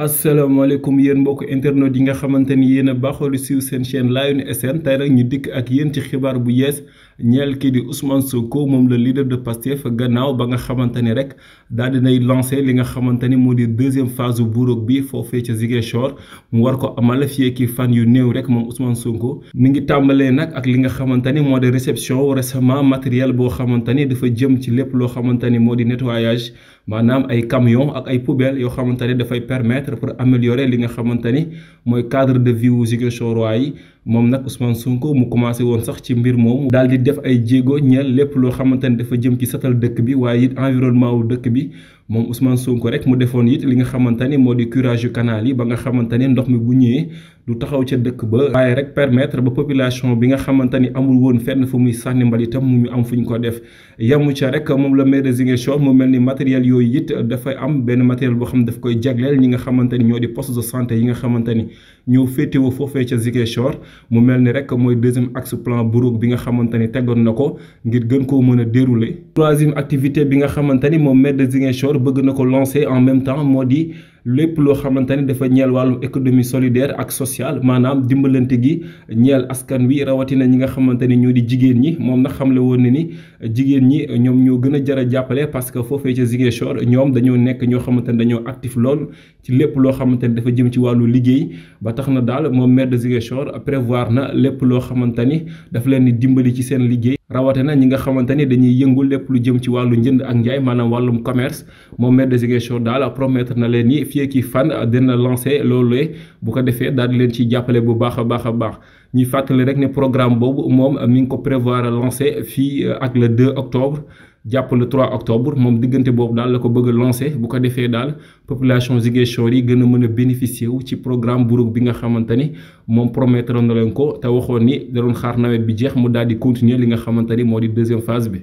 asalaamaaleykum yéen mbokk internet yi nga xamante ni yéen a baaxoo di suivre seen chaîne Lion SN tey rek ñu dikk ak yéen ci xibaar bu yees ñeel kii di Ousmane Sonko moom le leader de Pastef gannaaw ba nga xamante ni rek daal dinay lancé li nga xamante ni moo di deuxième phase bu bureau bi foofee ca Ziguinchor mu war ko amal fii ki fan yu néew rek moom Ousmane Sonko mi ngi tàmbalee nag ak li nga xamante ni moo di réception récemment matériel boo xamante ni dafa jëm ci lépp loo xamante ni moo di nettoyage maanaam ay camion ak ay poubelles yoo xamante ni dafay permettre pour améliorer li nga xamante ni mooy cadre de vie wu Ziguinchorois yi moom nag Ousmane Sonko mu commencé woon sax ci mbir moomu daal di def ay jéego ñeel lépp loo xamante ni dafa jëm ci setal dëkk bi waaye it environnement wu dëkk bi moom Ousmane Sonko rek mu defoon it li nga xamante ni moo di curage yu canal yi ba nga xamante ni ndox mi bu ñëwee du taxaw ca dëkk ba waaye rek permettre ba population bi nga xamante ni amul woon fenn fu muy sànni mbalitam mu ñu am fu ñu ko def yamu ca rek moom la maire de Ziguinchor mu mel ni matériel yooyu it dafay am benn matériel boo xam ne daf koy jagleel ñi nga xamante ni ñoo di poste de santé yi nga xamante ni ñoo féetewoo foofee ca Ziguinchor mu mel ni rek mooy deuxième axe plan Bourg bi nga xamante ni tegoon na ko ngir gën koo mën a dérouler. Troisième activité bi nga xamante ni moom maire de Ziguinchor bëgg na ko lancer en même temps moo di lépp loo xamante ni dafa ñeel wàllum économie solidaire ak sociale maanaam dimbalante gi ñeel askan wi rawatina ñi nga xamante ni ñoo di jigéen ñi moom nag xamle woon na ni jigéen ñi ñoom ñoo gën a jar a jàppale parce que foofee ca Ziguinchor ñoom dañoo nekk ñoo xamante ni dañoo actif lool ci lépp loo xamante ni dafa jëm ci wàllu liggéey ba tax na daal moom maire de Ziguinchor prévoir na lépp loo xamante ni daf leen di dimbali ci seen liggéey rawatina ñi nga xamante ni dañuy yëngu lépp lu jëm ci wàllu njënd ak njaay maanaam wàllum commerce moom maire de Ziguinchor daal promettre na leen ni fii ki fan dina lancé loolu bu ko defee daal di leen ciy jàppale bu baax a baax a baax ñuy fàttali rek ne programme boobu moom mi ngi ko prévoir lancé fii ak le 2 octobre jàpp le 3 octobre moom diggante boobu daal la ko bëgg a lancé bu ko defee daal population Ziguinchor yi gën a mën a bénéficier wu ci programme Bourg bi nga xamante ni moom promettre na leen ko te waxoon ni da doon xaar nawet bi jeex mu daal di continuer li nga xamante ni moo di deuxième phase bi.